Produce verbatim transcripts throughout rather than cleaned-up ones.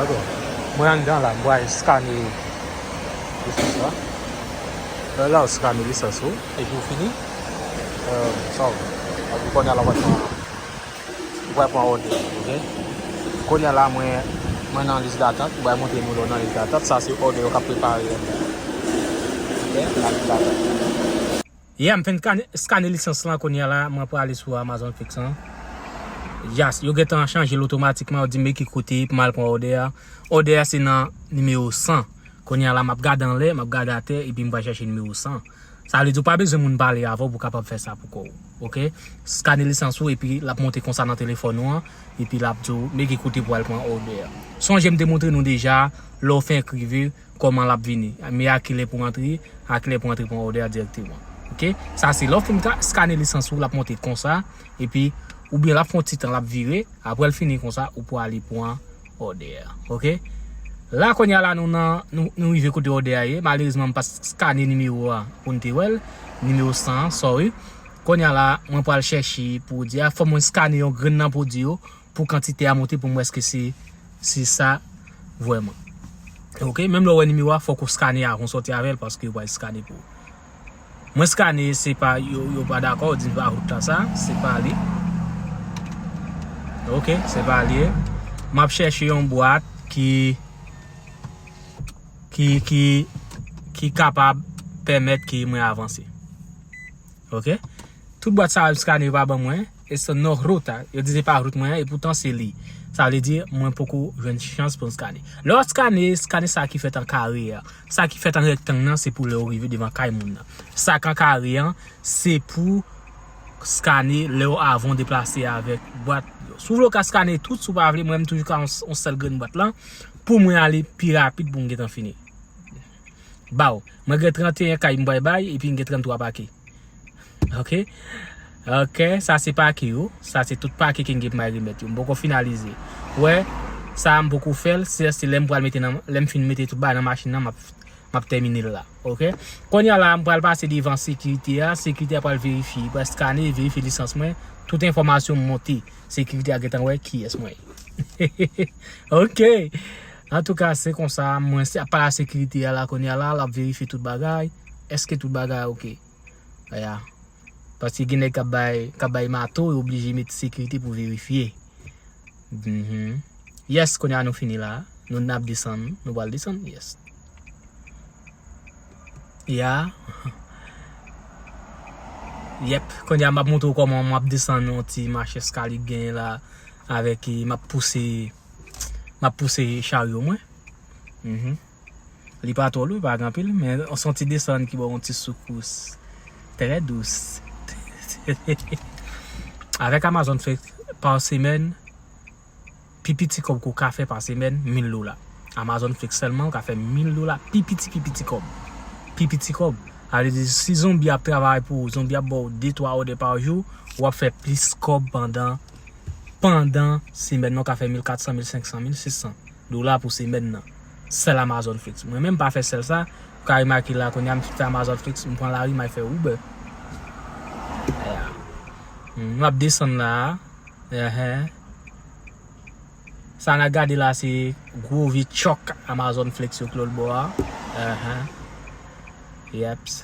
Ok. Mwen anndan la, m pral skane lisans la. Lè la, w skane lisans ou, epi w fini. Euh, sa w, epi kounye a la, w pral pran, w pral pran òdè, ok? Kounye a la, mwen, mwen nan lis datant, m pral montre nou lè w nan lis datant. Sa se òdè yo k ap prepare anndan. Ok? Nan lis datant. Yeah, m fin skane, skane lisans lan kounye a la, mwen prale sou Amazon Flex lan. Yes, yo gentan chanje l otomatikman, yo di m ki kote pou m al pran òdè a. Òdè a se nan nimewo san. Kounye a la, m ap gade anlè, m ap gade atè, epi m pral chèche nimewo san. Sa vle di ou pa bezwen moun pale avè w pou w kapab fè sa pou kò w. Ok? Skane lisans ou, epi l ap monte konsa nan telefòn ou an, epi l ap di w, men ki kote pou w al pran òdè a. Sonje m te montre nou deja, lè w fenk rive, kòman l ap vini. Men a kilè pou antre, a kilè pou antre pran òdè a dirèkteman. Ok? Sa se lè w fin ka, skane lisans ou, l ap monte konsa, epi oubyen l ap fè yon ti tan, l ap vire, apre l fini konsa, ou pou ale pran òdè a. Ok? La, kounye a la, nou nan, nou, nou rive kote òdè a ye. Malerezman, m pa t skane nimewo a pou n te wè l. Nimewo san an, sorry. Kounye a la, mwen pral chèche pwodui a. Fò mwen skane yon grenn nan pwodui yo pou kantite a monte pou m wè èske se, se sa vrèman. Ok, menm lè w wè nimewo a, fòk ou skane avan w sòti avè l paske yo pral skane pou ou. Mwen skane, se pa, yo, yo pa dakò, yo di m pa wout la sa, se pa li. Ok, se pa li. M ap chèche yon bwat ki, ki, ki, ki kapab pèmèt ke mwen avanse. Ok? Tout bwat sa yo m skane yo pa ban mwen. E se non ruta. Yo di se pa wout mwen an, e poutan se li. Sa vle di, mwen poko jwenn chans pou m skane. Lè w skane, skane sa ki fèt an kare a. Sa ki fèt an rektang nan, se pou lè w rive devan kay moun nan. Sa k an kare an, se pou skane lè w avan w deplase avèk bwat yo. Si w vle w ka skane tout, si w pa vle, mwen m toujou ka yon, yon sèl grenn bwat lan, pou mwen ale pi rapid pou m gentan fini. Baw, mwen gen tranteyen kay m pral bay, epi m gen tranntwa pake. Ok. Ok, sa se pake yo. Sa se tout pake ke m gen pou m al remèt yo. M poko finalize. Wè, sa a m poko fè l. Se, se lè m pral mete nan, lè m fin mete tout bagay nan machin nan, m ap, m ap tèmine l la. Ok. Kounye a la, m pral pase devan sekirite a. Sekirite a pral verifye. Li pral skane, verifye lisans mwen. Tout enfòmasyon m monte. Sekirite a gentan wè kiyès mwen ye. Ok. Antouka, se konsa. Mwen se ap pale a sekirite a la kounye a la. L ap verifye tout bagay. Èske tout bagay ok? Ya. Paske gen nèg k ap bay, k ap bay mato, yo oblije met sekirite pou verifye. Mhm. Yes, kounye a nou fini la. Nou n ap desann, nou pral desann, yes. Ya. Yep, kounye a m ap montre w kòman m ap desann yon ti mach eskalye k genyen la, avèk, e, m ap pouse, m ap pouse charyo mwen. Mhm. Li pa twò lou, li pa gen anpil, men se yon ti desann ki ba w yon ti soukous trè dous. Avèk Amazon Flex pa semèn, pi piti kòb ke w ka fè pa semèn, mil dola. Amazon Flex sèlman, ou ka fè mil dola, pi piti, pi piti kòb. Pi piti kòb. Sa vle di, si zonbi ap travay pou ou, zonbi ap ba w de, twa òdè pa jou, w ap fè plis kòb pandan, pandan semèn nan, ou ka fè mil katsan, mil senksan, mil sis san dola pou semèn nan. Sèl Amazon Flex. Mwen menm pa fè sèl sa. Ou ka remake la, kounye a m fin fè Amazon Flex, m pran lari, m al fè Uber. Yeah. Hmm, m ap desann la. Enhen. Sa n ap gade la, se gwo vye tchòk Amazon Flex yo k lòt bò a. Enhen. Yeps.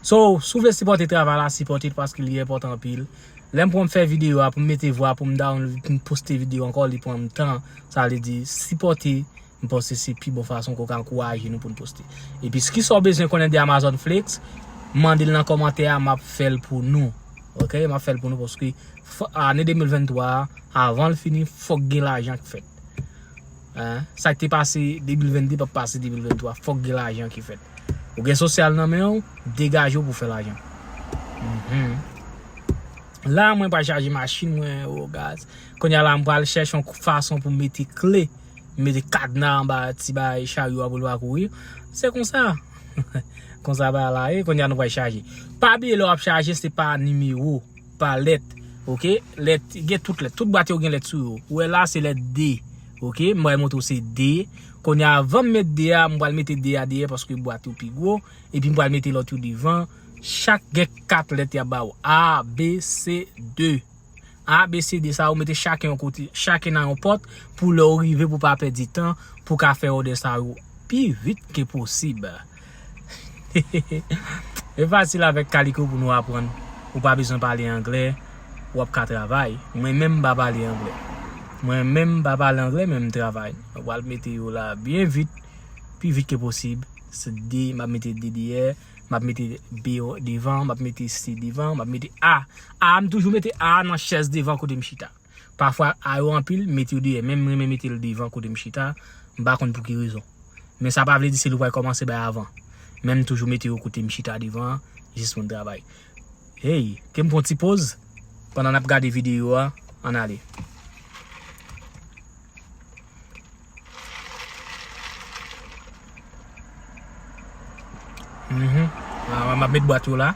So, si w vle sipòte travay la, sipòte l paske li enpòtan anpil. Lè m pran m fè videyo a, pou m mete vwa, pou m download, pou m poste videyo ankò, li pran m tan. Sa vle di, sipòte, m panse se pi bon fason ke w ka ankouraje nou pou n poste. Epi, kisa w bezwen konnen de Amazon Flex, mande l nan kòmantè a, m ap fè l pou nou. Ok? M ap fè l pou nou paske fò, ane de mil venntwa a, avan l fini, fòk gen lajan k fèt. Hein? Sa k te pase de mil vennde p ap pase de mil venntwa. Fòk gen lajan ki fèt. Ou gen sosyal nan men w, degaje w pou fè lajan. Mhm. La, mwen pral chaje machin mwen, o gaz. Kounye a la, m pral chèche yon fason pou m mete kle, m mete kadna anba ti bagay charyo a pou l pa kouri. Se konsa. Konsa bagay la ye, kounye a nou pral chaje. Pa bliye lè w ap chaje, se pa nimewo, pa lèt. Ok? Lèt, gen tout lèt. Tout bwat yo gen lèt sou yo. Ou wè la, se lèt D. Ok? M pral montre w se D. Kounye a, avan m met D a, m pral mete D a dèyè paske bwat yo pi gwo. Epi m pral mete lòt yo devan. Chak gen kat lèt y ap ba w. A, B, C, D. A B C D sa, ou mete chaken yon kote, chaken nan yon pòt, pou lè w rive pou pa pèdi tan, pou ka fè òdè sa yo pi vit ke posib. E fasil avèk Kaliko pou nou aprann. Ou pa bezwen pale anglè, w ap ka travay. Mwen menm m pa pale anglè. Mwen menm m pa pale anglè, men m travay. Mwen pral mete yo la byen vit, pi vit ke posib. Se D, m ap mete D dèyè, m ap mete B devan, m ap mete C devan, m ap mete A. A, m toujou mete A nan chèz devan kote m chita. Pafwa, A yo anpil, m mete yo dèyè. Men m renmen mete l devan kote m chita, m pa konn pou ki rezon. Men sa pa vle di se li w pral kòmanse bay avan. Men m toujou mete yo kote m chita devan, jis pou m travay. Hey, ke m pran ti poz pandan n ap gade videyo a, ann ale. Mhm. Ah, m ap met bwat yo la.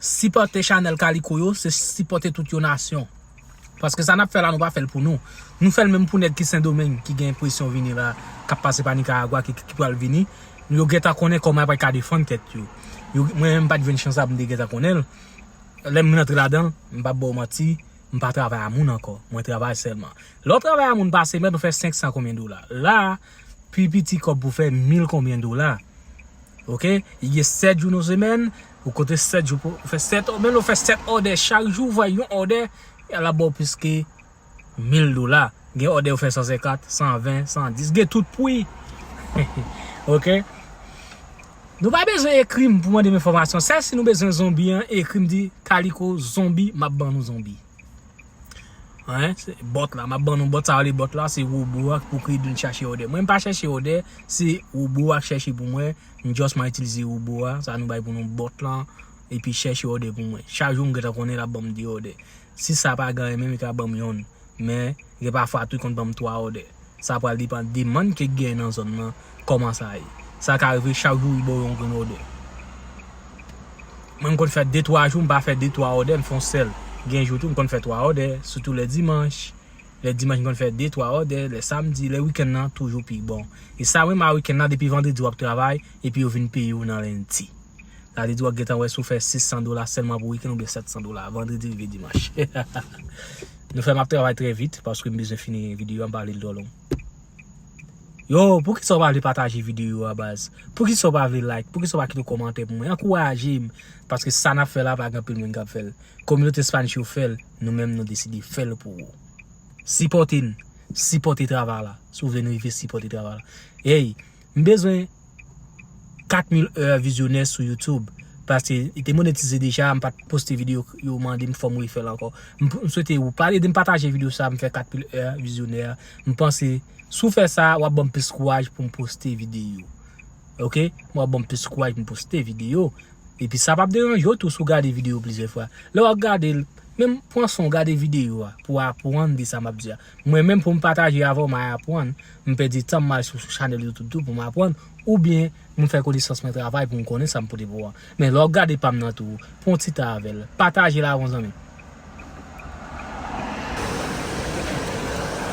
Sipòte chanèl Kaliko yo, se sipòte tout yon nasyon. Paske sa n ap fè la, nou pa fè l pou nou. Nou fè l menm pou nèg ki Sendomeng, ki gen presyon vini la, k ap pase pa Nikaragwa, ki, ki, ki pral vini. Yo gentan konnen kòman y ap ka defann tèt yo. Yo, mwen menm, m pa t jwenn chans sa pou m te gentan konnen l. Lè m rantre ladan l, m p ap ba w manti, m pa travay a moun ankò. Mwen travay sèlman. Lè w travay a moun pa semèn, ou fè senk san konbyen dola. La, pi piti kòb pou fè mil konbyen dola. Oke? Li gen sèt jou nan semèn, ou konte sèt jou pou ou fè sèt, menm lè w fè sèt òdè chak jou, ou fè yon òdè, l ap ba w plis ke mil dola. Gen òdè ou fè san senkant, san ven, san dis, gen tout pri. Oke? Nou pa bezwen ekri m pou mande m enfòmasyon. Sèl si nou bezwen zonbi an, ekri m di, Kaliko, zonbi, m ap ban nou zonbi. Hein? Se bòt la, m ap ban nou bòt, sa rele bòt la, se wobo a pou ki vin chache òdè. Mwen, m pa chèche òdè, se wobo a k chèche pou mwen. M just man itilize wobo a, sa nou bay pou nou bòt lan, epi chèche òdè pou mwen. Chak jou m gentan konnen l ap ban m de òdè. Si sa pa gen anyen menm, li ka ban m yonn. Men, gen pafwa tou, li konn ban m twa òdè. Sa pral depann demann ke gen nan zòn nan, kòman sa ye. Sa ka rive chak jou li ba w yon grenn òdè. Mwen, m konn fè de twa jou, m pa fè de twa òdè, m fè yon sèl. Gen jou tou, m konn fè twa òdè, sitou lè dimanch. Lè dimanch, m konn fè de twa òdè, lè samdi, lè wikenn nan, toujou pi bon. E sa menm a wikenn nan, depi vandredi w ap travay, epi yo vin peye w nan lendi. Sa vle di w ap gentan wè si w fè sis san dola sèlman pou wikenn oubyen sèt san dola, vandredi rive dimanch. Nou fè m ap travay trè vit, paske m bezwen fini videyo a, m pa vle l twò long. Yo, poukisa w pa vle pataje videyo a, baz? Poukisa w pa vle like? Poukisa w pa kite yon kòmantè pou mwen? Ankouraje m, paske sa n ap fè la, pa gen anpil moun k ap fè l. Kominote Spanish yo fè l, nou menm nou deside fè l pou ou. Sipòte n, sipòte travay la. Si w vle n rive sipòte travay la. Ey, m bezwen kat mil è vizyonè sou YouTube. Paske li te monetize deja, m pa t poste videyo, yo mande m fò m refè l ankò. M, m swete ou pa ede m pataje videyo sa, m fè kat mil è vizyonè. M panse, si w fè sa, w ap ban m plis kouraj pou m poste videyo. Oke? W ap ban m plis kouraj pou m poste videyo. Epi sa p ap deranje w tou si w gade videyo plizyè fwa. Lè w ap gade l, menm pran san w gade videyo a pou w aprann de sa m ap di a. Mwen menm pou m pataje avè w, m al aprann, m pèdi tan m al sou, sou chanèl YouTube tou pou m aprann, oubyen m fè konesans mwen travay pou m konnen sa m pote pou w an. Men lè w ap gade pa m nan tou, pran ti tan avè l, pataje l avè yon zanmi.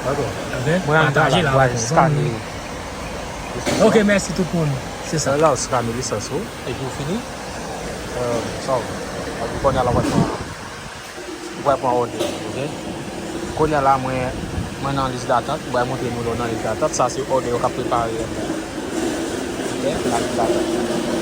Ok. Ok? Mwen menm pataje la, la, mwen skane. Ok, mèsi tout moun. Se sa. La, w skane lisans ou. Epi w fini. Euh, sa w. Epi kounye a la, w pral pran, w pral pran òdè, ok? Kounye a la, mwen, mwen nan lis datant. Mwen pral montre nou lè w nan lis datant. Sa se òdè yo k ap prepare an. Ok? Nan lis datant.